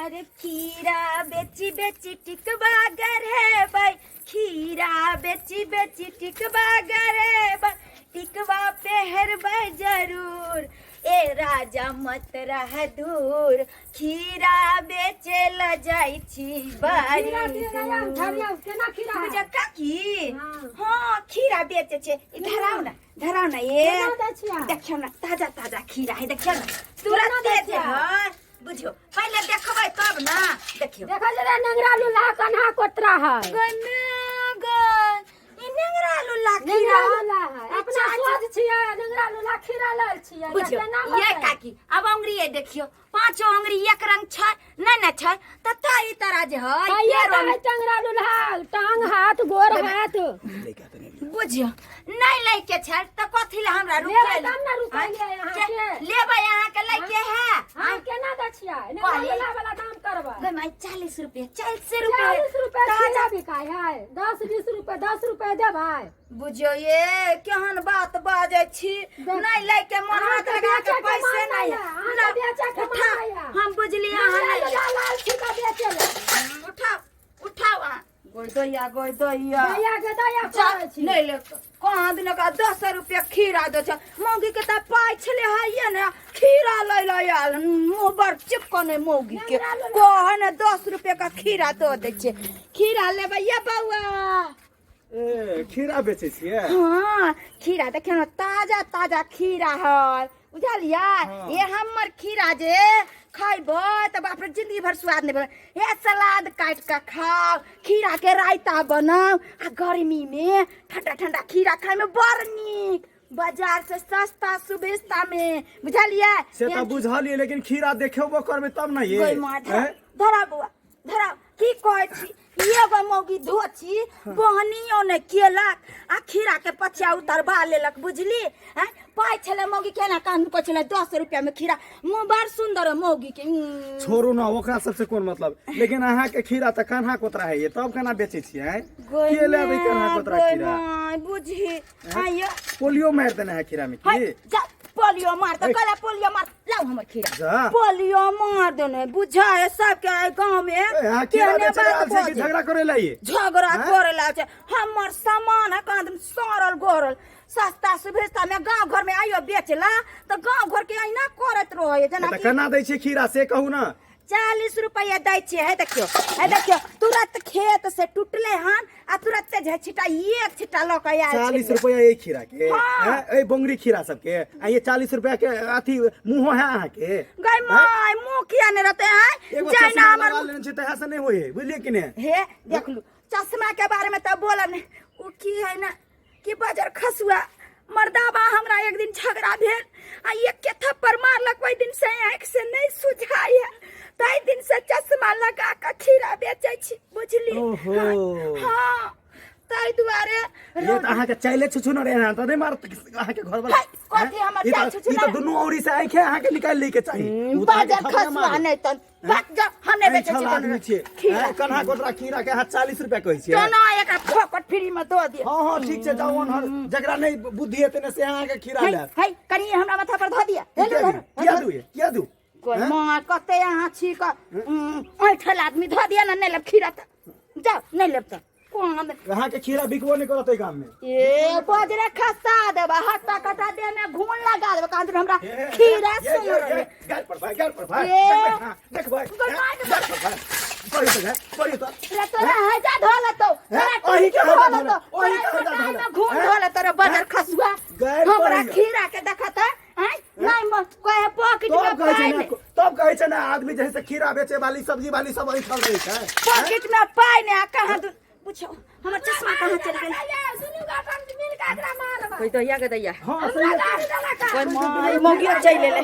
अरे खीरा बेची बेची टिकबा गढ़ेबै, खीरा बेची बेची टिकबा गढ़ेबै, टिकबा पेहरबै जरूर, ए राजा मत रह दूर, खीरा बेचे ल जाइ छी बड़ी खीरा बेचै दूर। धरियौ केना खीरा है? बुझा काकी। हाँ। हाँ, खीरा बेचे छै। ई धराउ ने, धराउ ने ये। केना दै छियै? देखियौ ने, ताजा ताजा खीरा है, देखियौ ने तुरंत दै जे छियै? है। बुझियौ, पहिले देखबै तब ने देखियौ। देखै छै रे, नेंगरा लुल्हा कन्हा कोतरा है। गने गन ई नेंगरा लुल्ला खीरा। नेंगरा लुल्हा है। अपना अच्छा, सोच छियै, नेंगरा लुल्हा खीरा लेल छियै। बुझियौ केना ये होतै? काकी, अब अंगुरी ये देखियौ, पांचो अंगुरी एक रंग छै नहि ने छै तऽ तई तरह जे है। आइए फेर तऽ है टेंगरा लुल्हा, टांग हाथ गोर हाथ। बुझियौ, नहि लैके छै तऽ कथी लए हमरा लेबै रुकै? तब ने रुकैलियै अहाँके। लेबै अहाँके लैके है? हाँ, केना दै छियै? नेंगरा कहलियै। लुल्हा वाला दाम करबै। गै माय, 40 रुपये, 40 रुपये। 40 रुपए ताजा। खीरा बिकाय है? 10 20 रुपए, 10 रुपए देबै। बुझियौ ये, केहन बात बाजै छी। नहि लैके मन हाथ अहाँके लगा के बेचैके पैसे मन नहि नहि है, अहाँके बेचैके मन उठा नहि है। हम बुझलियै अहाँ नेंगरा नहि लुल्हा लाल छी तऽ बेचै लए। उठाउ, उठाउ अहाँ। गोइ दैया, गोइ दैया। दैया के दैया जा, करै छी। नहि ले कहाँ दिन का 10 रुपया खीरा दे छै। मौगी के तऽ पाइ छलै है ने, खीरा लै लै आयल। मुँह बड़ चिपकन है मौगी के। कह ने, 10 रुपया का खीरा दऽ दै छै। खीरा लेबै ये बौआ? ए, खीरा बेचै छियै? हाँ, खीरा देखियौ ने, ताजा ताजा खीरा है, बुझलियै? हाँ। ये हमर खीरा जे खैबै तऽ बाप रे, जिंदगी भर स्वाद नहि बनत। हे सलाद काटि कऽ खाउ, खीरा के रायता बनाउ, आ गर्मी में ठंडा ठंडा खीरा खाय में बड़ नीक, बाजार से सस्ता सुविस्ता में, बुझलियै? से तऽ बुझलियै, लेकिन खीरा देखेबो करबै तब ने ये। गै माँ, धरा। हैं? धरा बौआ, धरा। की कहै छी, एगो मौगी धोची बहनियो ने केलक आ खीरा के पछिया उतरबा लेलक, बुझली? हैं, पाइ छलै मौगी केना कान कहै छलै 10 रुपया में खीरा। मुँह बड़ सुंदर है मौगी के। छोड़ू ने, ओकरा सबसे कोन मतलब? लेकिन अहाँके खीरा तऽ कन्हा कोतरा है, तब केना बेचै छियै? गै के लेबै कन्हा माय, कोतरा गै खीरा? माय, बुझी आइयो। पोलियो मारि देने है खीरा में है की? जा, पोलियो मार तऽ ए। कहला पोलियो मार। लाउ हमर खीरा। जा। पोलियो मार देने बुझा है सबके एहि गाँव में। ए, अहाँ खीरा केहने बेचै लए बात आयल छियै कि बजै। झगड़ा करै लए ये? झगड़ा हैं? करे ला छै। हमर सामान है कहाँ दिन सड़ल गड़ल, सस्ता सुभिस्ता में गाँव घर में आइयो बेचला तऽ गाँव घर के अहिना करैत रहे जेना तऽ कि। केना दै छियै खीरा, से कहू ने। 40 रुपया दै छियै। हे देखियौ, हे देखियौ, तुरंत खेत से टूटले हन आ तुरंते जे छिटा एक छिटा लऽ कऽ आयल 40 छलियै। रुपया एक खीरा के? हाँ। हैं? ए बोंगरी खीरा सबके आ ये 40 रुपया के अथी मुँहो है अहाँके? गै माय, मुँह किया नहि रहतै? आँय एगो जहिना चश्मा हमर लगा लेने छै तऽ से नहि होइ है, बुझलियै कि नहि? हे देखलू, चश्मा के बारे में तऽ बोल ने। ओ की है ना कि बजर खसुआ मर्दाबा हमरा एक दिन झगड़ा भेल आ एक के थप्पड़ मारलक, ओहि दिन से आँखि से नहीं सुझाय है, ताहि दिन से चश्मा लगा कऽ खीरा बेचै छी, बुझली? ओहो। हाँ, ताहि दुआरे। ये तऽ अहाँके चाइले छुछु रहे तऽ नहि मारत अहाँके घरवाला? है, कथी हमर ई चाइल तऽ छुछुनर? ई तऽ दुनू औरी से आँखे अहाँके निकालि लै के चाही। उ तऽ अहाँके बाजर थप्पड़ खसुआ मारत। नहि तन बात जा, हम नहि बेचै छल छी आदमी छियै। खीरा। हैं, कन्हा कोतरा खीरा के अहाँ 40 रुपया कहै छियै? केना एकरा फोकट फ्री में दऽ दिअ। हाँ हाँ, ठीक छै, जाउ ओनहर। जकरा नहि बुद्धि हेतै ने, से अहाँके खीरा है लेत। है, कनि हमरा माथा पर धऽ दिअ। हे किया धरू, दू? किया दू ये? किया दू? कोइ हैं? माँ, कते अहाँ छी क ऐठल आदमी। धऽ दिअ ने, नहि लेब खीरा तऽ जाउ, नहि लेब तऽ कोन। अहाँके खीरा बिकबो नहि करत एहि गाम में। ए बजरे खसा देबा, हट्टा कट्टा देह में घून लगा देबा। कहाँ हमरा खीरा सुन रहे। गाल पर भाई, गाल पर भाई। ए। हाँ, देख भाई। गोर मार गाल पर भाई, पढ़ी तो पढ़ी तो। रे तोरा हैजा धो लेतौ, तोरा ओही के टुटकी धो हैजा धो लेतौ, ले, ओही के तोरा हैजा धो ले। कटाई में घून हैं? धो ले तोरा बजर खसुआ। गैर हमरा पड़ैया। खीरा के देखत है? आँय? नहीं कहे पॉकेट में तब कहै छै पाइ ने नहि। तब कहै छै ने आदमी, जैसे खीरा बेचे वाली, सब्जी वाली सब ऐठल रहै छै। पॉकेट में पाइ नहि आ कहाँ दू। पूछो, हमर चश्मा कहाँ चलि गेल? दुनू गोटा मिल के एकरा मारबै। कोई दैया के दैया। हाँ, सही है। कोई माय, मौगियो चलि एलै।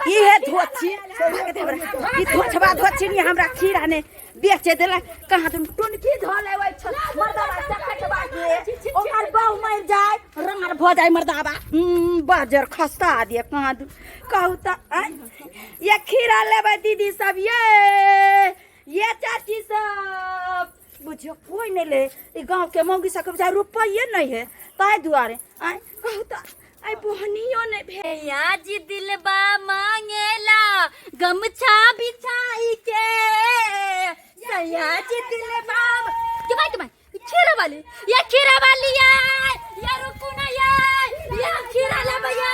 इहे धोछी भाग दे हमरा। ई धोछबा धोछी नी हमरा खीरा ने बेचे देलक। कहाँ तुम टुनकी धो लेबै छल मर्दाबा चकटबा के, ओकर बहु मरि जाय, राड़ भऽ जाय मर्दाबा। बाजर खसा दिए कहाँ दू। कहू तऽ आँय, ये खीरा लेबै दीदी सब, ये चाची सब? बुझियौ, कोइ नहि ले। ई गाँवके मौगी सबके बेचारा रुपैए नहि है, ताहि दुआरे। आँय कहू तऽ, आइ बोहनियो नहि भेल। भैया जी दिलबा मांगेला गमछा बिछाई के। या चितले बाब के भाई, के भाई खीरा वाली, या खीरा वाली, या या रुकू ना, या या खीरा लेबै, या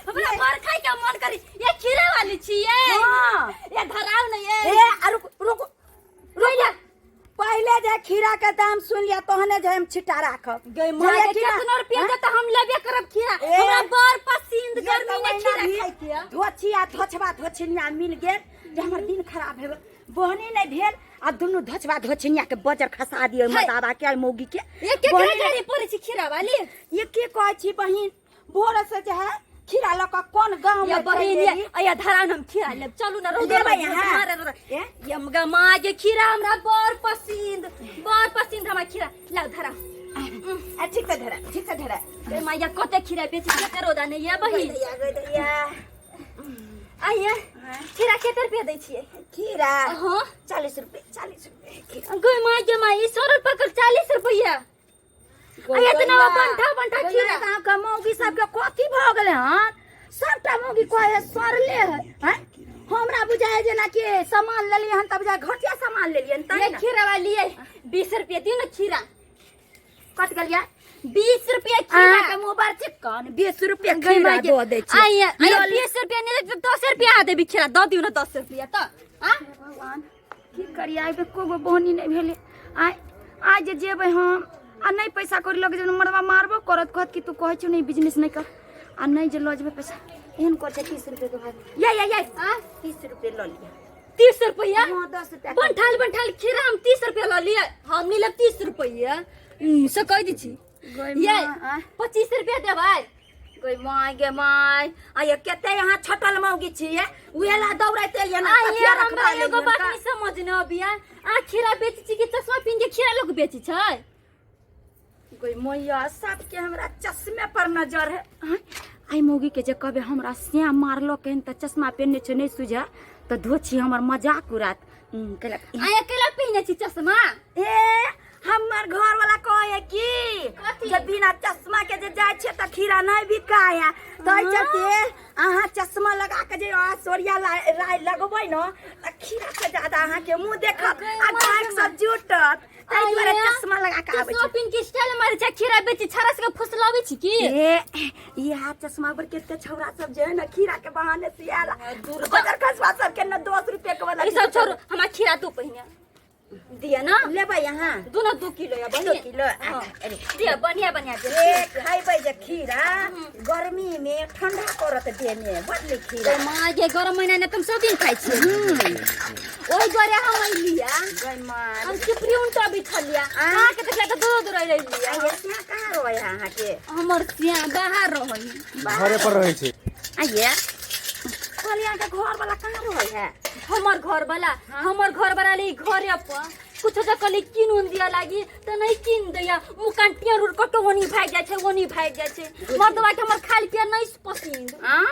हमरा मार खाय के मन करी। या खीरा वाली छियै? हाँ। या धराउ ने ये। ए आ रुक रुक रुक, पहिले जे खीरा के दाम सुन लिया तहने जे हम छिट्टा राखब। गई माँ बुझलियै के खीरा? केतना रुपया हाँ? दे त हम लेबे करब खीरा। ए। हमरा बड़ पसंद ये गर्मी तऽ ने महिना खीरा भी खाय के। धोछी आ धोछबा धोछनिया मिल गेल जे हमर दिन खराब हेबे। बोहनी नहीं भेल आ दुनू धोछबा धोछनिया के बजर खसा दियो है। मदाबा के आ मौगी के। ये के बोहनी घरे पड़ै छै खीरा वाली? ये के कहै छी बहिन, भोर से जे है खीरा लऽ कऽ कोन गाँव या में बहिन चलि ये गेली। अया धरान हम खीरा लेब, चलू ना रौदा लेबै में अहाँ? मारे रौदा। ए? यम गा माँ के खीरा हमरा बड़ पसंद, बड़ पसंद हमरा खीरा। लाउ धरा। आ ठीक से धरा, ठीक से धरा। ए माया कते खीरा बेची के रौदा नहीं या बहिन। गई दैया, गई दैया। आइए खीरा कते रुपया दै छियै? खीरा? हाँ। 40 रुपये, 40 रुपये खीरा। गई माँ के माँ ई 100 रुपया कर 40 रुपया। आ इतना बंठा बंठा खीरा। गाँव के मौगी सबके कथी भऽ गेलै हन? सबटा मौगी कहै है सड़ले है हैं? हमरा बुझाइ जेना कि सामान लेलियै हन तब बुझाइ घटिया सामान लेलियै हन तै ये ने। खीरा वाली है 20 रुपया दियो ना खीरा। कत गेलियै? 20 रुपया खीरा। अहाँके मुँह बड़ चिक्कन, 20 रुपया गई खीरा माँ के दऽ दै छी। आइए आइए लऽ ले। 20 रुपया नहीं तो 10 रुपया देबी खीरा, दऽ दियो ना 10 रुपया तऽ। आ भगवान की करियै, आइ एको गो बोहनी नहि भेलै। आइ आइ जे जेबै हम आ नहि पैसा कौड़ी लऽ के जेबै, मरबा मारबो करत, कहत कि तू कहै छौ नहि बिजनेस नहि कर, आ नहि जे लऽ जेबै पैसा एहन कर छै। 30 रुपये के भाव या या या। आ 30 रुपये लऽ लिअ। 30 रुपया? हाँ, 10 रुपया। बंठाल बंठाल खीरा हम 30 रुपया लऽ लिअ, हम नहीं लेब 30 रुपया से कहि दै छी। गई ये माँ, आ? 25 रुपया देबै। गई माय गे my, आ ये कते यहाँ छटल मौगी छियै, उहे ला दौड़ैते ये ना। आ कथिया ये रखबा हमरा एगो लेलियन बात का? नहीं समझ न अबिया, आ खीरा बेचै छी कि चश्मा पिन्ह के खीरा लोग बेचै छै? गई मैया, सबके हमरा चश्मे पर नजर है। आँय, आइ मौगी के जे कहबै हमरा श्याम मारलो केहन तऽ चश्मा पेनने छै नहि सुझे तऽ धोछी हमर मजाक उड़ात। कहलक आ अकेला पहिने छी चश्मा? ए हमर घर वाला कहे कि कथी? जे बिना चश्मा के जे जाइ छियै तऽ खीरा नहि बिकाय है, तऽ एहि चलते अहाँ चश्मा लगा के जे ऐश्वर्या राय लगबै ने तऽ खीरा से ज्यादा अहाँके मुँह देखत आ गायक सब जुटत, ताहि दुआरे चश्मा लगा के आबै चश्मा छी। पिन्ह के स्टाइल मारै छै, खीरा बेची छड़ा सबके फुसलाबै छी की? ए इएह चश्मा पर कते छौड़ा सब जे है ने खीरा के बहाने से आयल बजर खसवा सबके ने 10 रुपये के वाला। ई सब छोड़ू, हमरा खीरा दू पहिने दिया ना। लेबै अहाँ? दू ना, 2 किलो या 2 बढ़िया किलो? हाँ। अच्छा, अरे। दिया, बढ़िया बढ़िया दिया। ए खाइबै जे खीरा गर्मी में ठंडा करत देह में, बड़ खीरा। तो माँ के गरम महीना ने तुम सब दिन खाइ छी, ओहि दुआरे हम अइलिया। गई माँ। हम चिपरी उनटा बिछलिया अहाँ के देखला तऽ दूर दूर अइलिया। आ ये सिया कहाँ रहै है अहाँके? हमर सिया बाहर रहै। घरे पर रहै छै। आ ये कहलियै अहाँके घर वाला कहाँ रहै है? हमर घर वाला, हमर घर वाला ले घरे पर कुछो तऽ कहली किन उन दिया लागी तऽ नहीं किन दैया, मुँह कान टेर उर कटो ओनी भागि जाइ छै, ओनी भागि जाइ छै। मर्दवा के हमर खायल पियल नहीं पसंद। आ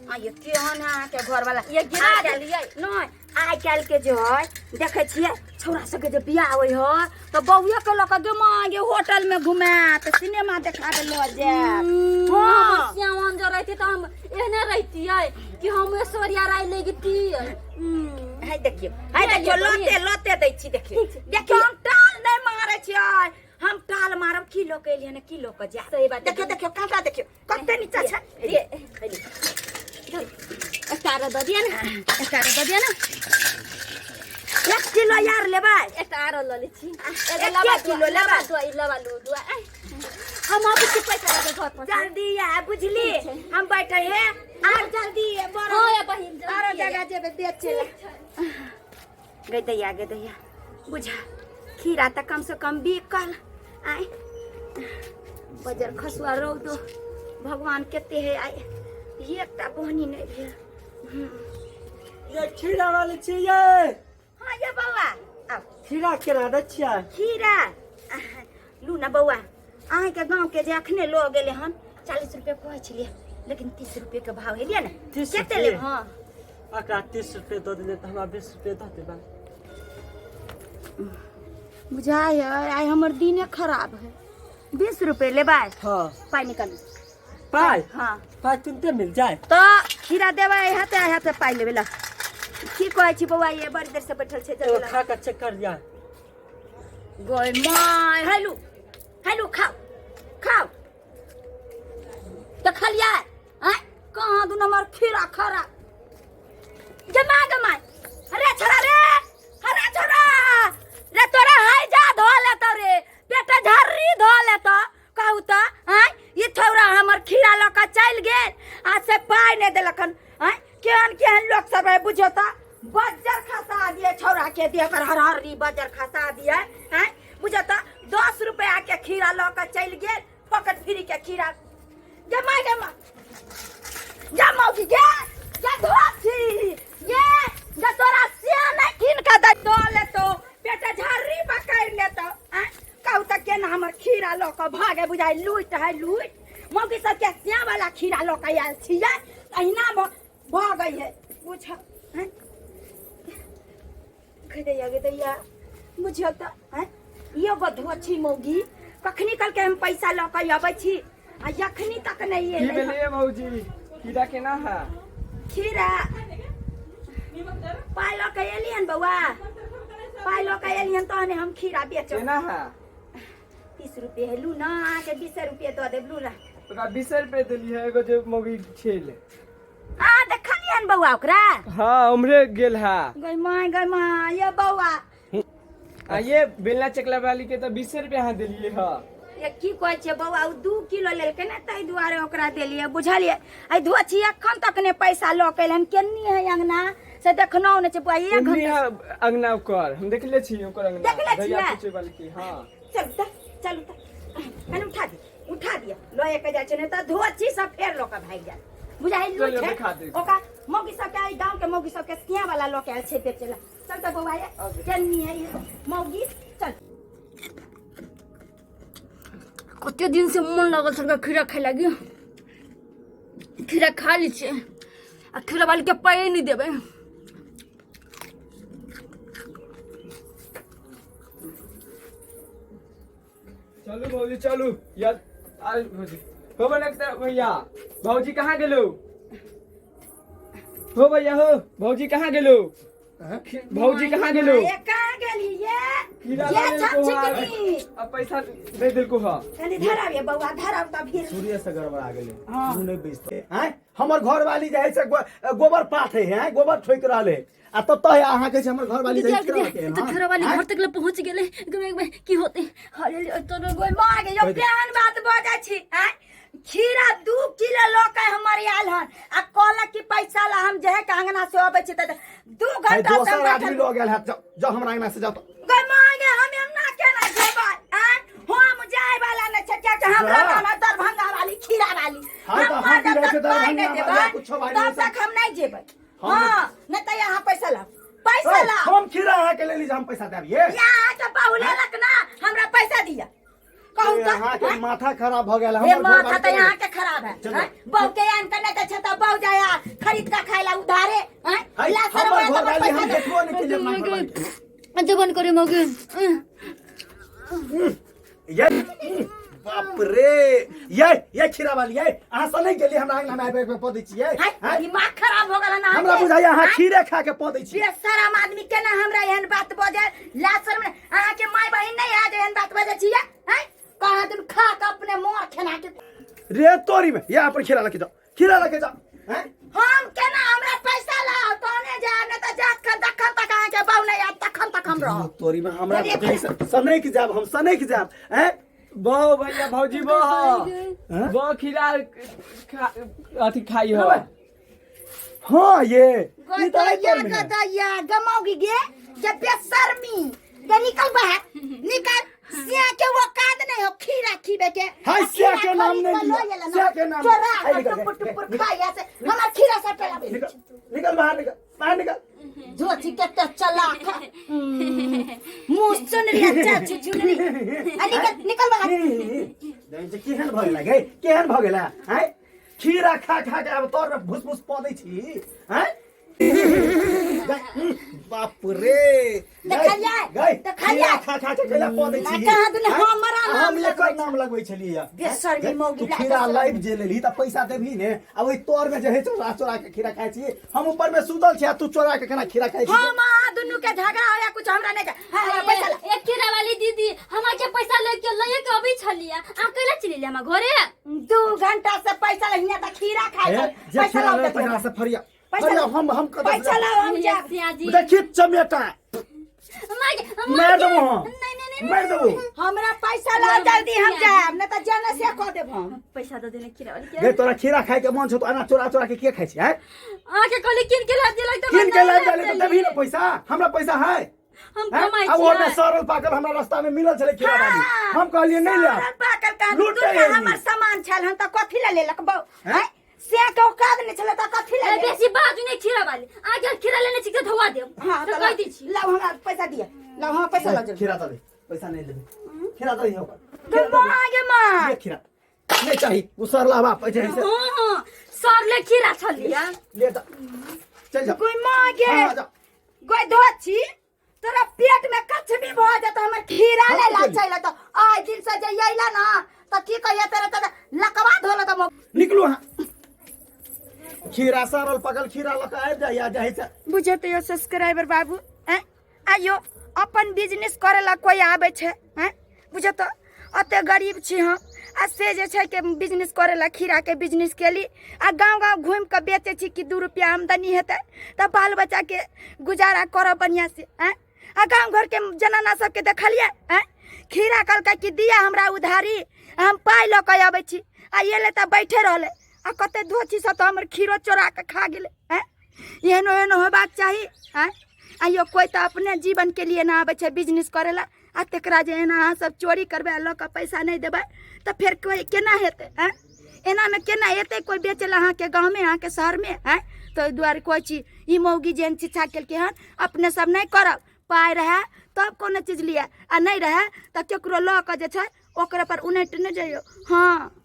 आ ये केहन है अहाँके घर वाला? ये गिरा देलियै। नहीं, आइ काल्हि के जे है देखै छियै छौड़ा सबके जे बियाह होइ है तऽ बौए के लऽ कऽ गे माँ गे होटल में घुमायत, सिनेमा देखाबे लऽ जायत। हाँ। श्याम जो रहती तऽ हम एहने रहितियै कि हम ऐश्वर्या राय लेगितियै। है देखियौ, है देखियौ, लते लते दै छी, देखियौ। ठीक छै। देखियौ, हम टाल नहि मारै छियै, हम टाल मारब की लऽ के एलियै ने की लऽ के जायब। सही बात। देखियौ, देखियौ, काँटा देखियौ कते नीचा छै। ये, एकटा आरो दऽ दिअ ने, एकटा आरो दऽ दिअ ने। 1 किलो यार लेबै? एकटा आरो लऽ लै छी। एके किलो लेबै? दुआ लबा लू दुआ। हम आबै छी पैसा लऽ के घर पर। जल्दी आ, बुझली? ठीक छै। हम बैठे हे आर जल्दी आ, बड़ हाँ या बहिन, जल्दी आरो आ। जगह जेबै बेचे ला। गई दैया, गे दैया, बुझा खीरा तऽ कम से कम बिकल। आइ बजर खसुआ रौदो भगवान कते है, आइ एकटा बोहनी नहि भेल। ये खीरा वाली छियै? हाँ ये बौआ, आउ। खीरा केना दै छियै? खीरा लू ना बौआ, अहाँके गाँवके जे अखने लऽ गेलै हन 40 रुपये कहै छलियै, लेकिन 30 रुपये के भाव हेलियै ने। 30 कते रुपये? लेब? हाँ। एकरा 30 रुपये दऽ देलियै तऽ हमरा 20 रुपये दऽ देबै। बुझाइ है आइ हमर दिने खराब है। 20 रुपये लेबै? हाँ। पाइ निकालू। पाइ? हाँ। पाइ तुरन्ते मिल जाए? तऽ खीरा देबै हेतै हेतै पाइ लेबै। ल, की कहै छी बौआ, ये बड़ी देर से बैठल छै, एगो जल्दी खा कऽ चेक कर लिया। गय my hello hello खाओ खाओ देखलियै आँय कहाँ दू नंबर खीरा खरा जमा जमा अरे छोरा रे अरे छोरा रे तोरा हाय जा धो लेतो रे पेटा झर्री धो लेतो कहू त आँय ई छौरा हमर खीरा लऽ कऽ चलि गेल आ से पाइ नहि देलखन आँय केहन केहन लोक सब है बुझियौ तऽ बज्जर खसा दिए छौरा के दिए ओकर हरहरी बज्जर खसा दिए आँय बुझियौ तऽ 10 रुपया के खीरा लऽ कऽ चलि गेल फोकट फ्री के खीरा जमा जमा जा मौगी गे जा धोती ये जा तोरा से नहीं कीन के दे दो लेतो बेटा झर्री पकड़ लेतो आँय कहू तऽ केना हमर खीरा लऽ कऽ भागे बुझाइ लूट है लूट मौगी सबके सिया वाला खीरा लऽ कऽ आयल छियै अहिना भऽ गई है बुझ आँय गे दैया गे दैया बुझियौ तऽ आँय यो गधो छी मौगी कखनी कहलकै हम पैसा लऽ कऽ अबै छी आ यखनी तक नहि की एलै हन। भेलै भौजी खीरा केना है खीरा पाइ लऽ कऽ एलियन बौआ पाइ लऽ कऽ एलियन तहने हम खीरा बेचब केना है 30 रुपये हेलू ने अहाँके 20 रुपये दऽ देब लू ने ओकरा 20 रुपए देली है एगो जे मौगी छेल आ देखलियन बौआ ओकरा हाँ उम्हरे गेल है गई माय गई माय ये बौआ आ ये बेलना चकला वाली के तो 20 रुपए अहाँ देलिए है ये की कहै छियै बौआ ओ 2 किलो लेलकै ने ताहि दुआरे ओकरा देलियै बुझलियै एहि धोछी एखन तक ने पैसा लऽ के एलै हन केन्नी है अंगना से देखनौ नहि छै बौआ एक उम्हरे घंटा है अंगना ओकर हम देखले छी ओकर अंगना देखले छियै? भैया पूछे वाली की हाँ चलू तऽ चलू तऽ कनि उठा दिअ उठा दिअ लए के जाइ छै नहि तऽ धोछी सब फेर लऽ के भागि जायत बुझाइ चलियौ, लूट है देखा दे। ओकरा मौगी सबके एहि गाँव के मौगी सबके सिया वाला लऽ के आयल छै बेचै लए चल तऽ बौआ ये केन्नी है ई मौगी चल कते दिन से मन लगल छल खीरा खाय लागी खीरा खा लै छियै आ खीरा वाली के पाइए नहि देबै चलू भौजी चलू यार आ भौजी हो बने भैया भौजी कहाँ गेलो हो भैया हो भौजी कहाँ गेलो भौजी कहाँ गेलो ये कहाँ गेली ये खीरा ये दे देलको छप हा। छिकनी अब पैसा दे देलको हा कनि धराब ये बौआ धराब तऽ फिर सूर्य से गड़बड़ा गेलै हाँ। मुँह नहि बेचते आँय हमर घरवाली जे है से गोबर पाथे है गोबर ठोकि रहल है आ तब तऽ अहाँ कहै छै हमर घरवाली जे है दीदी खीरा तऽ खीरा वाली घर तक ले पहुंच गेलै एकदम की होते हरे तो गोय माँ गे यो केहन बात बजै छी आँय खीरा 2 किलो लऽ के हमर आयल हन आ कहलक कि पैसा ला हम जे है के अंगना से अबै छी तऽ 2 है घंटा से दोसर हम आदमी बैठल लऽ गेल है जाओ जाओ हमरा अंगना से जाओ तऽ गय माँ गे हम एना केना जेबै आँय हम जाय वाला नहि छै कियाकि हमरा जा। नाम है दरभंगा वाली खीरा वाली हाँ, तऽ हम हम भी जब रहै तक छै पाइ नहि दरभंगा वाली, देबै कुछो वाली तब सब। तक हम नहि जेबै हम- हाँ नहि तऽ यहाँ पैसा लाउ पैसा ओए, लाउ हम खीरा अहाँके लेली जे हम पैसा देब ये यहाँ के बहु लेलक ना हमरा पैसा दिया कहू ए, तऽ अहाँके आँय? माथा खराब भऽ गेल ये हमर माथा घरवाली तो यहाँ के खराब है चलो। हैं? बहू के आन के नहीं तो छता बहू जाया खरीद का खाइला उधारे हैं? है, ला हमर शर्मा तो घरवाली हम पैसा दे। देखबो नहि केलियै अपना घरवाली के। जबन करे मौगी ये बाप रे ये खीरा वाली ये अहाँ से नहीं गेली हमरा अंगना में आबि के पौधे छियै हैं? हैं? दिमाग खराब हो गेल ना हमरा बुझाइया अहाँ खीरे खा के पौधे छियै बेशरम आदमी केना हमरा एहन बात बजे ला शर्म अहाँ के माय बहिन नहीं है जे एहन बात बजे छियै हैं कहाँ दिन खा के अपने मोर खेना के रे तोरी में ये अपन खीरा लके जाओ खीरा लके जाओ हैं हम केना हमरा पैसा लाओ तहने जायब नहीं तो जात के दखन तक अहाँ के बहू नहीं आयत तखन तक हम रहब तोरी में हमरा चलिए, बुझाइ सनक जाब हम सनक जाब हैं बहो भैया भौजी बहो हाँ? बहो खीरा अथी खाई हो हाँ ये ई तऽ एहि गदैया तोर में है। गदैया गमौगी गे जे बेशर्मी गे निकल बाहर निकल सिया के औकात नहीं हो खीरा खीबे के हाय, आ सिया खीरा के नाम खरीद नहीं के लिया, लऽ एला ना। सिया के नाम चोरा हाय, के निकल, टुपुर निकल, टुपुर निकल। खाया से हमर खीरा सब टलाबे निकल निकल बाहर निकल बाहर निकल धोती के तो चलाक मुंह सुन रही अच्छा छुछुनरी आ निकल निकल बाहर देखै छी केहन भऽ गेला गे केहन भऽ गेला हैं खीरा खा खा के आब तोर में भूस भूस पदै छी हैं बाप रे देखलियै? गई देखलियै? खीरा खा खा के कैला पदै ना छी कहाँ दुने हैं? हमरा नाम हम लगबै एकर नाम लगबै छलियै बेशर्मी मौगी तू लागे खीरा छै। लाइव जे लेलही तऽ पैसा देबही ने आ ओहि तोर में जे है चोरा चोरा के खीरा खाइ छी हम ऊपर में सुतल छी आ तू चोरा के केना खीरा खाइ छी हम अहाँ दुनू के झगड़ा होया कुछ हमरा नहीं हाँ, हमरा पैसा ला एक खीरा वाली दीदी छलिया आ कैला चलि एलियै हमरा घरे 2 घंटा से पैसा ले हियां त खीरा खाइ हे, छै। जे पैसा खीरा लाओ लेबै देखबै। तकरा से फरिया पैसा फरिया लाओ। हम कतऽ पैसा लाओ हम जायब। सियाजी देखी चमेटा मार देबो हम। नहीं नहीं नहीं मार देबो। हमरा पैसा लाओ जल्दी, हम जायब, नहीं त जाने से कह देब हम। पैसा दे देने खीरा वाली के। गे, तोरा खीरा खाय के मन छौ त एना चोरा चोरा के के खाइ छै, हैं? आके कहली किन के ला देलक त किन के लाबि देले त देबही ने पैसा? हमरा पैसा है? हम हैं? कमाइ आ ओमे छियै। सड़ल पाकल हमरा रास्ता में मिलल छलै खीरा वाली, हम कहलियै नहीं सड़ल लेब। पाकल का लूट दुनिया ले। हमर सामान छल हन त कथी ले लेलक बौ? हैं? हैं? से के औकात नहीं छलै त कथी ले ए, लेलक? बेसी बाजू नहीं खीरा वाली, आगे खीरा लेने छी त धोवा देब। हाँ तो त कह दै छी। लाओ, हमरा पैसा दिया, लाओ हमरा पैसा लाओ जल्दी। खीरा दे दे, पैसा नहीं लेबै, खीरा दे दिहो। तो माँ गे माँ। ये खीरा नहीं चाही, उ सरला बाप ऐसे ऐसे। हाँ हाँ, सरले खीरा छलिया। ले जा, चल जा। कोई माँ गे। हाँ, जा। गोई धोची तोरा पेट में कछ भी भ जेतो, हमर खीरा ले ला चल त आइ दिन से जे अइला ना त की कहिया तेरे त लकवा धोल त निकलू। हाँ, खीरा सड़ल पकल खीरा लऽ कऽ आबि जाइया जाइ से। बुझे तो यो सब्सक्राइबर बाबू हैं, आइयो अपन बिजनेस करे ला कोई आबै छै, हैं? बुझे तो अते गरीब छी हम आ से जे छै के बिजनेस करे ला खीरा के बिजनेस केली आ गाँव गाँव घूमि कऽ बेचै छी कि 2 रुपया आमदनी हेतै तऽ बाल बच्चाके गुजारा करब बढ़िआँ से, हैं? आ गाँव घरके जनाना सबके देखलियै, हैं? खीरा कहलकै कि दिया हमरा उधारी, हम पाइ लऽ कऽ अबै छी। आ एलै तऽ बैठे रहलै आ कते धोची सब तऽ हमर खीरो चोरा कऽ खा गेलै, हैं? एहनो एहनो होबाक चाही, आँय? आइयो कोइ तऽ अपने जीवनके लिए ना आबै छै बिजनेस करै ला आ तकरा जे एना अहाँ सब चोरी करबै आ लऽ कऽ पैसा नहि देबै तऽ फेर कोइ केना हेतै, आँय? एनामे केना एतै कोइ बेचै लए अहाँके गाँवमे, अहाँके शहरमे, आँय? तऽ ओहि दुआरे कहै छी, ई मौगी जेहन शिक्षा केलकै हन, अपने सब नहि करब। पाइ रहए तब कोनो चीज लिअ आ नहि रहए तऽ केकरो लऽ कऽ जे छै ओकरे पर उनटि नहि जइयौ। हँ।